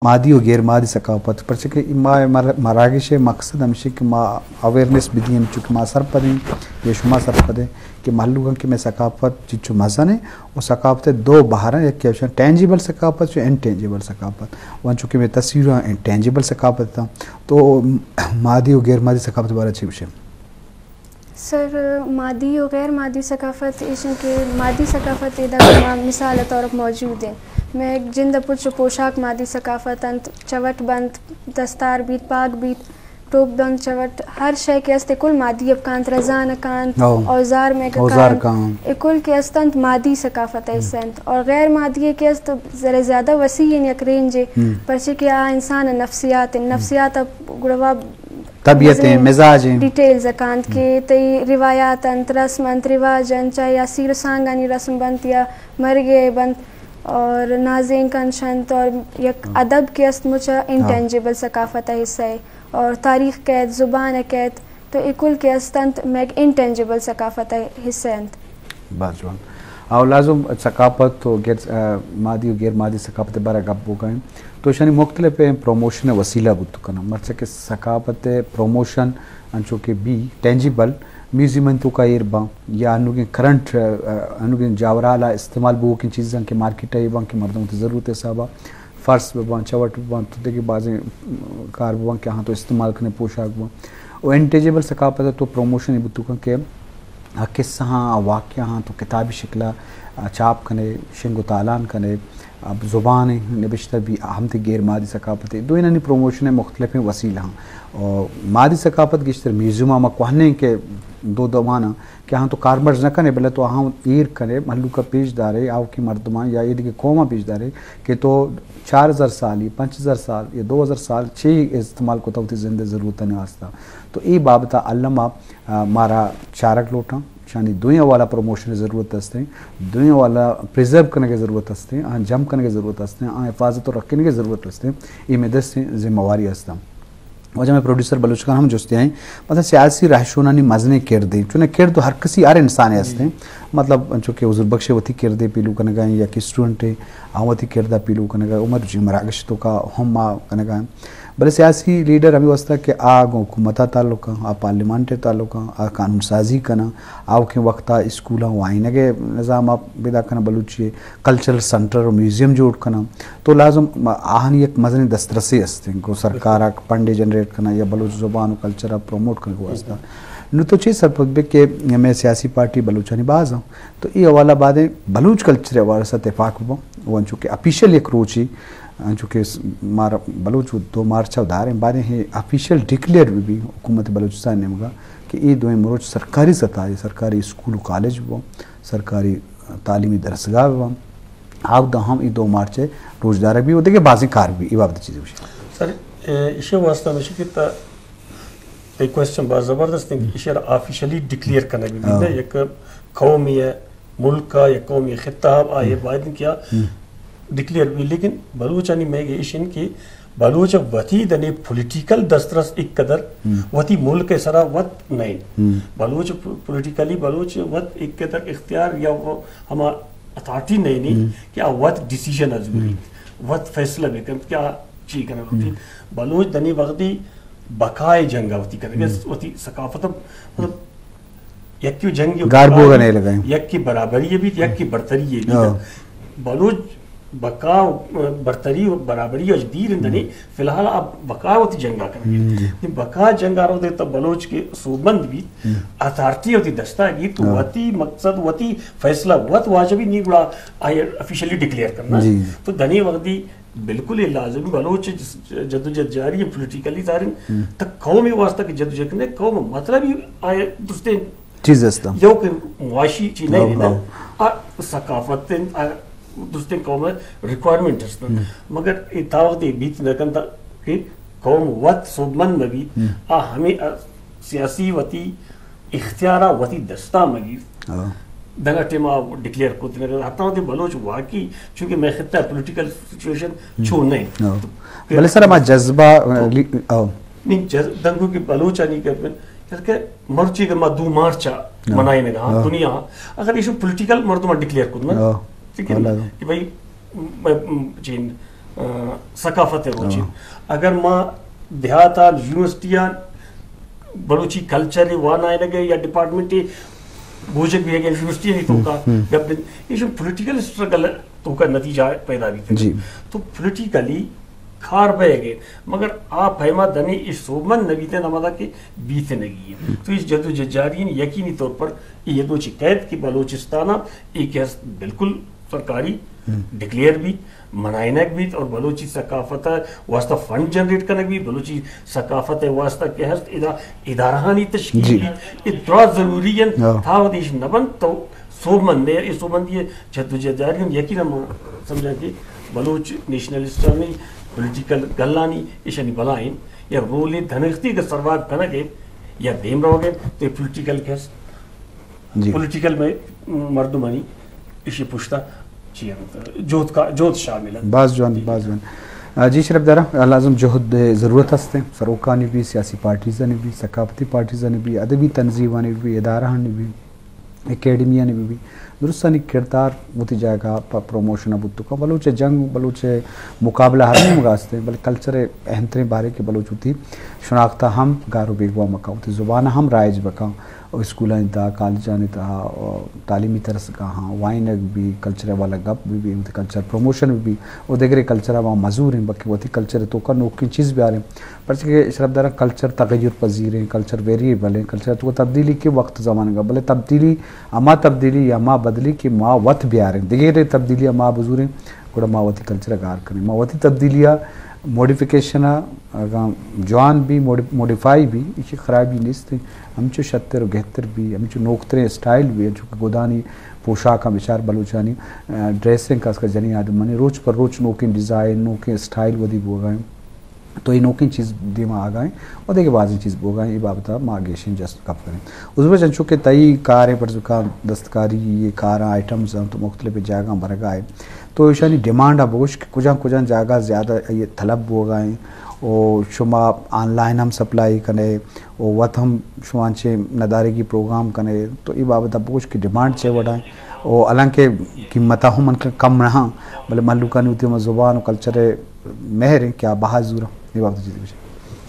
مادی و غیر مادی ثقافت، پرچہ کہ ما مر-، مراگش ءِ مقصد ہمیش کہ ما اویئرنیس بدییں، چونکہ ما سرپدیں، یہ شما سرپدیں کہ مہلوکاں کہ مئے ثقافت چچو مزن ایں و ثقافت ءِ دو بہر ایں، یکے اشاں ٹینجیبل ثقافت و انٹینجیبل ثقافت، و انچو کہ مئے تصویراں انٹینجیبل ثقافت ایں، تو مادی و غیر مادی ثقافت بارہ چی گوشے؟ سر، مادی و غیر مادی ثقافت ایش انت کہ مادی ثقافت ادا کہ ما مثال طور موجود ہیں۔ مئے جند ءِ پچ و پوشاک مادی ثقافت انت، چوٹ بنت، دستار بیت، پاگ بیت، ٹوپ بنت، چوٹ، ہر شے کہ است، اے کل مادی ءَ کانت، رزان ءَ کانت، او۔ اوزار مئے اوزار کانت، کانت۔ اے کل کہ است انت مادی ثقافت ءِ حصہ انت۔ اور غیر مادی کہ است، ذرا زیادہ وسیع ہیں یک رینج ہے، ہم۔ پرچہ کہ آ انسان ءِ نفسیات ہیں، نفسیات ءَ گڑا طبیعت ہیں، مزنیں مزاج ہیں۔ ڈیٹیلز ءَ کانت کہ تئی روایات انت، رسم انت، رواج انت، چاہے یا سیر و سانگانی رسم بنت یا مرگ ءِ بنت، اور نازینک انت شنت، اور یک ادب کہ است مچ انٹینجیبل ثقافت ءِ حصہ ہے، اور تاریخ کیت، زبان کیت، تو اے کل کہ است انت مئے انٹینجیبل ثقافت ءِ حصہ انت۔ باز جوان۔ او لازم ثقافت و غیر، آ، مادی و غیر مادی ثقافت ءِ بارہ گپ بوگا ایں۔ تو اشانی مختلف پروموشن ءِ وسیلہ بوت کناں۔ مرچی کہ ثقافت ءِ پروموشن انچو کہ بی ٹینجیبل میوزیم ءِ توکا ایر باں یا انوگیں کرنٹ، آ، انوگیں جاورحال ءَ استعمال بوگیں چیزاں کہ مارکیٹ ءَ ایر باں کہ مردم وتی ضرورت ءِ حساب ءَ فرش بہ باں، چوٹ بہ باں، تو دگہ بازیں کار بہ باں کہ آہاں تو استعمال کنے، پوشاک بہ باں۔ و انٹینجیبل ثقافت ءِ تو پروموشن ای بوت کن کہ آ قصہاں، آ واقعہاں تو کتابی شکل ءَ، آ، چاپ کنے، شنگ و تالان کنے، آ، زبان نبشتہ بی، ہم تے غیر مادی ثقافت ءِ۔ دوئینانی پروموشن ءِ مختلفیں وسیلہ ہاں۔ و مادی ثقافت گیشتر میوزیم ءَ ما کوہنیں کہ دو دواناں کہ آہاں تو کارمرز نہ کنے، بلے تو آہاں ایر کنے، مہلوک ءَ پیش دارے، آؤکیں مردماں یا اے دگہ قوماں پیش دارے کہ تو چار ہزار سال یا پنچ ہزار سال یا دو ہزار سال چے استعمال کتا وتی زند ءِ ضرورتانی واسطہ۔ تو اے بابت ءَ الم ءَ، آ، مارا چارگ لوٹاں، شانی دوئیں حوالہ پروموشن ءِ ضرورت استیں، دوئیں حوالہ پریزرو کنگ ءِ ضرورت استیں، آں جم کنگ ءِ ضرورت استیں، آں حفاظت و رکھنگ ءِ ضرورت استیں، اے مئے دستیں ذمہ واری استاں۔ واجہ مئے پروڈیوسر بلوچ خان ہم جستے آئیں، مطلب سیاسی رہشونانی مزنیں کردے، چونہ کرد ہر کسی، ہر انسانے ہستیں، مطلب انچو کہ حضور بخش وتی کردے پیلو کنگا ہیں یا کہ اسٹوڈنٹ ہیں، آ وتی کردہ پیلو کنگا، عمر جی مراگش تو کا ہم ما کنگا ہیں۔ بلے سیاسی لیڈر ہمیں واسطہ کہ آ گوں حکومت ءَ تعلق ہیں، آ پارلیمنٹ ءَ تعلق ہیں، آ قانون سازی کناں، آؤکیں وقت ءَ اسکولاں و آئینگ ءِ نظام ءَ پیدا کناں، بلوچی کلچرل سنٹر و میوزیم جوڑ کناں، تو لازم آہانی یک مزنیں دسترسے است انت گوں سرکار ءَ فنڈے جنریٹ کناں یا بلوچ زبان و کلچر ءَ پروموٹ کنگ واسطہ۔ نو تو چے سرپد بے کہ مئے سیاسی پارٹی بلوچانی باز ہیں، تو اے حوالہ بعد بلوچ کلچر ءِ حوالہ سے تفاق بہ و انچو کہ آفیشل یک روچے، انچو کہ س-، مار بلوچ و دو مارچ ءَ داریں، بعد ہیں آفیشل ڈکلیئر بہ بی حکومت بلوچستان نیمگا کہ اے دوئیں مروچ سرکاری سطح ءَ، سرکاری اسکول و کالج بہ، سرکاری تعلیمی درسگاہ بہ، آودا ہم اے دو مارچ ءِ روچ دارگ بی و دگہ بازیں کار بی، اے بابت چیزے گوشے۔ سر، اے، ایشی واسطہ ہمیش کہ تا، اے کوئسچن باز زبردست ہیں کہ ایشی را آفیشلی ڈکلیئر کنگ بی، ہاں۔ نہ یک قومی ہے، ملک ءَ یا قومی خطہ ءَ آ اے باید کیا ڈکلیئر بی، لیکن بلوچانی مئے ایش انت کہ بلوچ وتی دنے پولیٹیکل دسترس ایک قدر وتی ملک ءِ سرا وت نہیں۔ بلوچ پ-، پولیٹیکلی بلوچ وت ایک قدر اختیار یا وہ ہما اتھارٹی نہیں، نہیں کہ آ وت ڈیسیژن ازوری، وت فیصلہ بکن کہ آ چی کرنا وتی۔ بلوچ دنے وقتی بقائے جنگ وتی کرنے، وتی ثقافت، مطلب، یکی جنگ گار بوگ ءَ نہیں لگائیں۔ یکی برابری بیت، یکی برتری بیت۔ بلوچ بقا، برتری و برابری اج دیر اندنی، فی الحال آپ بقا وتی جنگا کرنے۔ بقا جنگا رو دے تو بلوچ کے سوبند بیت، اتھارٹی وتی دستا گیت، تو وتی مقصد، وتی فیصلہ وت واجبی نی گڑا آئی آفیشلی ڈکلیئر کرنا۔ تو دنی وقتی بالکل یہ لازمی بلوچ جس-، جدوجہد جاری ہے، پولیٹیکلی ظاہر ہے۔ تو قومی واسطہ کہ جدوجہد کرنے، قوم مطلب ہی آئے درستیں چیز است۔ یو کہ معاشی چیز نہیں نا۔ آ ثقافت ہیں، آ درستیں قوم ریکوائرمنٹ است۔ مگر یہ تاوت یہ بیت نہ کنتا کہ قوم وت سوبمند مہ بیت۔ آ ہمیں، آ، سیاسی وتی اختیارا وتی دستا مگیر۔ دگہ ٹیم آ ڈکلیئر کت نہ کنت۔ حتی وتی بلوچ واقعی، چونکہ مئے خطہ پولیٹیکل سچویشن چو نہیں۔ بلے سر، ہما جذبہ، آ، لی-، آ۔ نہیں، جذ-، دنگو کہ بلوچانی گپ بلکہ مرچی کہ ما دو مارچ ءَ منائینگ ءَ دنیا، اگر ایشو پولیٹیکل مردم ڈکلیئر کت نا، ٹھیک ہے، کہ بھائی، م-، م-، چین ثقافت ءِ روچ اِنت۔ ہاں۔ اگر ما دیہات ءَ یونیورسٹی ءَ بلوچی کلچر ءِ وانائینگ ءِ یا ڈپارٹمنٹ ءِ بوجگ بیگ ءِ یونیورسٹی ءِ توکا ہم، ہم۔ گپ بنت، ایشی پولیٹیکل اسٹرگل توکا نتیجہ پیدا بیت۔ جی۔ تو پولیٹیکلی کار بئیگ ءَ، مگر آ پیما دنی اے سوبمند نہ بیت اَنت، ہمدا کہ بیتنگی اِنت۔ تو اے جد و جہد جاری اِنت، یقینی طور پر اے یدوچی کئیت کہ بلوچستان ءَ اے کہ ہست بالکل سرکاری ہم۔ ڈکلیئر بیت، منائینگ بیت اور بلوچی ثقافت ءِ واسطہ فنڈ جنریٹ کنگ بیت، بلوچی ثقافت ءِ واسطہ کہ ہست ادا ادارہانی تشکیل جی۔ بیت۔ اے درا ضروری اِنت، ہاں۔ تا وھدیش نہ بنت تو سوبمند نہ، اے سوبمندی ءِ جد و جہد جاری اِنت۔ یقیناً ما سمجھاں کہ بلوچ نیشنلسٹانی، پولیٹیکل گلانی ایشانی بلاہیں یک رولے دنیختی کہ سروائیو کنگ ءَ یا دیم روگ ءَ، تو اے پولیٹیکل کیس، جی۔ پولیٹیکل میں مردمانی ایشی پشتا چی اِنت، جہد کا، جہد شامل اِنت۔ باز جوان، جی۔ باز جوان۔ آ، جی شرف دارا، لازم جہد ءِ ضرورت ہست اِنت، سروکانی بی، سیاسی پارٹیزانی بی، ثقافتی پارٹیزانی بی، ادبی تنظیمانی بی، ادارہانی بی، اکیڈمیانی بی بی، درستانی کردار وتی جاگہ پہ پروموشن ءَ بوت کنت۔ بلوچ ءِ جنگ، بلوچ ءِ مقابلہ ہر نیمگا ہست اِنت، بلے کلچر ءِ اہم ترین بارے کہ بلوچ وتی شناخت ءَ ہم گار و بیگواہ مہ کنت، وتی زبان ءَ ہم رائج بہ کنت، و اسکولانی تہا، کالجانی تہا، و تعلیمی درسگاہاں وائینگ بی، کلچر ءِ حوالہ گپ بہ بی، وتی کلچر پروموشن بہ بی، و دگرے کلچر ءَ ما مزور ایں، بلکہ وتی کلچر ءِ توکا نوکیں چیز بیاریں۔ پرچہ کہ شرف داراں کلچر تغیر پذیر ایں، کلچر ویریبل ایں، کلچر ءِ توکا تبدیلی کہ وقت زمانگ ءَ، بلے تبدیلی، ہما تبدیلی یا ہما بدلی کہ ما وت بیاریں، دگرے تبدیلی ءَ ما بزوریں، گڑا ما وتی کلچر ءَ گار کنیں۔ ما وتی تبدیلی ءَ، موڈیفکیشن ءَ اگاں جوان بی، موڈی-، موڈیفائی بی، ایشی خرابی نیست۔ ہمچو شتر و گہتر بی، ہمچو نوکتریں اسٹائل بی، انچو کہ گدانی پوشاک ہم بچار بلوچانی، آ، ڈریسنگ خاص کر جنین آدمانی روچ پر روچ نوکیں ڈیزائن، نوکیں اسٹائل ودی بوگا ایں۔ تو اے نوکیں چیز دیما آگا ایں و دگہ بازیں چیز بوگا ایں، اے بابت ءَ ما گیشیں جست گپ کنیں۔ عضو بخش، انچو کہ تئی کار ایں، پرچہ کہ دستکاری اے کاراں آئٹمز اَنت تو مختلف جاگہاں برگا ایں، تو ایشانی ڈیمانڈ ءَ بگوش کہ کجام کجام جاگہ زیادہ اے طلب بوگا ایں، و شما آن لائن ہم سپلائی کنے، و وت ہم شما انچیں ندارگی پروگرام کنے، تو اے بابت ءَ بگوش کہ ڈیمانڈ چے وڑا ایں، و حالانکہ قیمت ءَ ہم من کم نہ آں، بلے مھلوکانی وتی ہما زبان و کلچر ءِ مہر ایں کہ آ بہا زوراں۔ اے بابت ءَ چیزے بگوش۔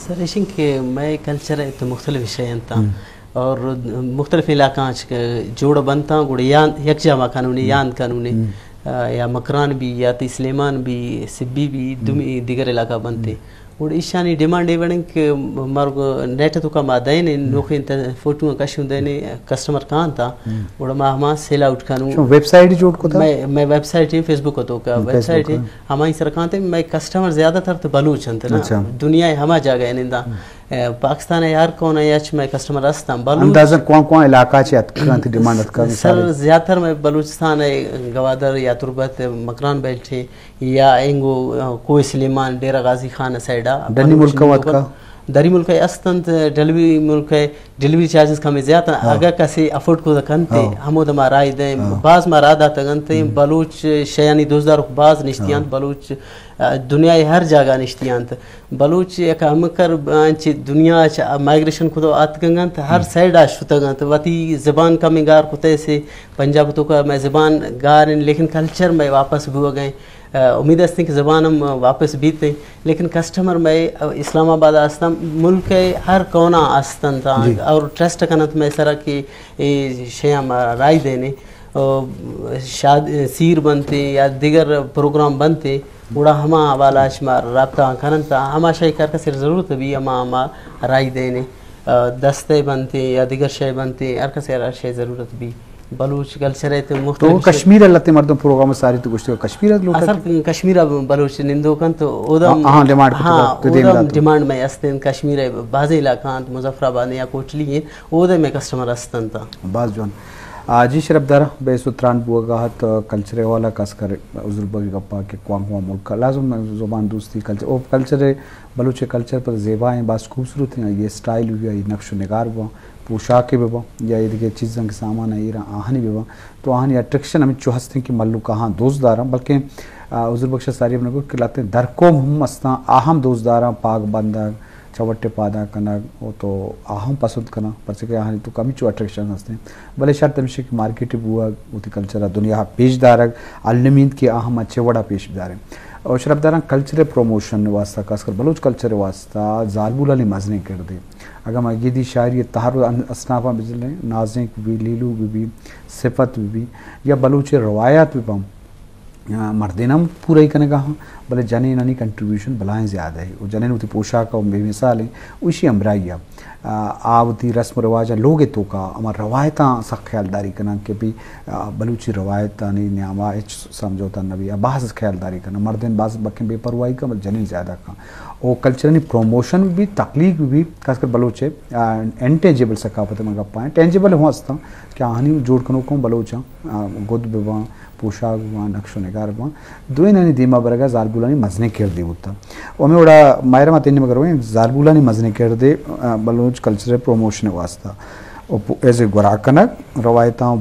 سر، ایش ایں کہ مئے کلچر ءِ تو مختلف شے اَنت ہم۔ اور مختلف علاقہاں چ کہ جوڑ بنت آں، گڑا یان-، یکجا ما قانونی، ہم۔ یان قانونی، ہم۔ آ، یا مکران بی، یا تی سلیمان بی، سبی بی، ہم۔ دومی دیگر علاقہ بنت۔ ہم۔ گڑا ایشانی ڈیمانڈ اے وڑیں کہ مرگ نیٹ توکا ما دئیں، ہم۔ نوکیں ت-، فوٹو کشوں دئیں، کسٹمر کانت آں، ہم۔ گڑا ما ہما سیل آؤٹ کنوں۔ چون ویب سائٹ جوڑ کتا؟ مئے، مئے ویب سائٹ ایں، فیس بک توکا ہم، ویب فیس سائٹ بک ایں، ہاں۔ ہمائی سر کانت ایں، مئے کسٹمر زیادہ تر تو بلوچ اَنت نا۔ اچھا۔ دنیا ءِ ہما جاگہ ایں نندا۔ ہم۔ اے، پاکستان ءِ ہر کونا اچ مئے کسٹمر ہست اَنت۔ بلوچ اندازہ کون کون علاقہ چہ اتک اَنت، ڈیمانڈ اتکگ سر، سارے؟ زیادہ تر مئے بلوچستان ءِ گوادر یا تربت، مکران بیلٹ ایں، یا اینگو، آ، کوہ سلیمان، ڈیرہ غازی خان سائیڈ ءَ ڈنی بلوچ ملک ءَ نندوک اتکا؟ اَنت۔ دری ملک ءَ است اَنت، ڈلوی ملک ءَ ڈلیوری چارجز کمے زیات اَنت۔ ہاں۔ اگاں کسے افورڈ کت کنت، ہاں۔ ہمود ما رائے دئیں۔ ہاں۔ باز ما راہ داتگ اَنت، ہم۔ بلوچ شیانی دوست دارگ باز نشتی اَنت، ہاں۔ بلوچ، آ، دنیا ءِ ہر جاگہ نشتی اَنت۔ بلوچ یک ہمکر انچ دنیا چ مائگریشن کت ءُ آتکگ اَنت، ہر ہم۔ سائیڈ ءَ شتگ اَنت۔ وتی زبان کمیں گار کتہ سے پنجاب توکا مئے زبان گار اِنت، لیکن کلچر مئے واپس بوگ ءَ اِنت۔ آ، امید است کہ زبان ہم واپس بیت، لیکن کسٹمر مئے اسلام آباد ءَ است اَنت، ملک ءِ ہر کونا است اَنت، جی۔ اور ٹرسٹ کن اَنت مئے سرا کہ اے شیاں ما رائے دئیں۔ آ، شاد-، سیر بنت یا دیگر پروگرام بنت، گڑا ہما حوالہ اچ ما رابطہ آں کن اَنت، ہما شے کہ ہر کسے ضرورت بی، ہما، ہما رائے دئیں۔ آ، دستے بنت یا دیگر شے بنت، ہر کسے ہر شے ضرورت بی۔ بلوچ کلچر ءِ تو مختلف تو شے۔ کشمیر ءَ لہتے مردم پروگرام ساری تو گوشتے کشمیر ءَ لوٹا؟ اصل کشمیر ءَ بلوچ نندوک اَنت، تو اودم، ہاں، ہاں، ڈیمانڈ کتگ، ہاں، تو دیم اودم داتگ۔ ڈیمانڈ مئے است اِنت، کشمیر ءِ بازیں علاقہ اَنت، مظفر آباد یا کوٹلی اِنت، اودے مئے کسٹمر است اَنت۔ باز جوان۔ آ، جی شرف دار، بحث ءُ تران بوگ ءَ اَت، کلچر ءِ حوالہ خاص کر حضور بخش گپا کہ کوان کوان ملک ءَ لازم زبان دوستی کلچر، او کلچر ءِ، بلوچ ءِ کلچر پر زیبا ایں، باز خوبصورت ایں، آئی ءِ اسٹائل بہ بی، آئی ءِ نقش ءُ نگار بہ باں، پوشاک بہ باں، یا اے دگہ چیزاں کہ سامان ءَ ایراں آہانی بہ باں، تو آہانی اٹریکشن ہمینچو ہست ایں کہ مھلوک آہاں دوست داراں، بلکیں، آ، حضور بخش ساری ءَ من گوشت کہ لہتیں درکوم ہم است اَنت، آ ہم دوست داراں، پاگ بندگ، چوٹ ءِ پادا کنگ، او تو آ ہم پسند کناں، پرچہ کہ آہانی توکا ہمینچو اٹریکشن ہست ایں۔ بلے شرط ہمیش ایں کہ مارکیٹ بوگ، وتی کلچر ءَ دنیا ءَ پیش دارگ، المی اِنت کہ آ ہم چہ وڑا پیش بداریں۔ او شرپداراں، کلچر پروموشن واسطہ، خاص کر بلوچ کلچر واسطہ زالبولانی مزنیں کردے۔ اگاں ما گیدی شاعری تہر و ان-، اصنافاں بجلیں، نازینک بہ بی، لیلو بہ بی، صفت بہ بی، یا بلوچ روایات بہ بم، آ، مردین ہم پورائی کنگا ہاں، بلے جنینانی کنٹریبیوشن بلائیں زیادہ ہے۔ و جنین وتی پوشاک و بے مثال ہیں، و ایشی ہمراہی آ، آ وتی رسم و رواجاں لوگ توکا ہما روایتاں سخت خیالداری کناں کہ بی، آ، بلوچی روایتانی نیاما ہچ سمجھوتہ نہ بی، آ باز خیالداری کناں۔ مردین باز بکیں بے پرواہی کن، بلے جنین زیادہ کن۔ او کلچرانی پروموشن بہ بی، تخلیق بہ بی، خاص کر بلوچ، آ، انٹینجیبل ثقافت ما گپا ہیں، ٹینجیبل ہوں ہستاں کہ آہانی جوڑ کنوکوں بلوچاں، آ، گد بہ باں، پوشاک بہ باں، نقش و نگار بہ باں، دوئینانی دیما برگا زالبولانی مزنیں کردے بوتا۔ و ہمیں وڑا ماہرہ ما تینی مگر ہوئیں زالبولانی مزنیں کردے، آ، بلوچ کلچر پروموشن واسطہ و پو-، ایز اے گورا کنگ، روایتاں و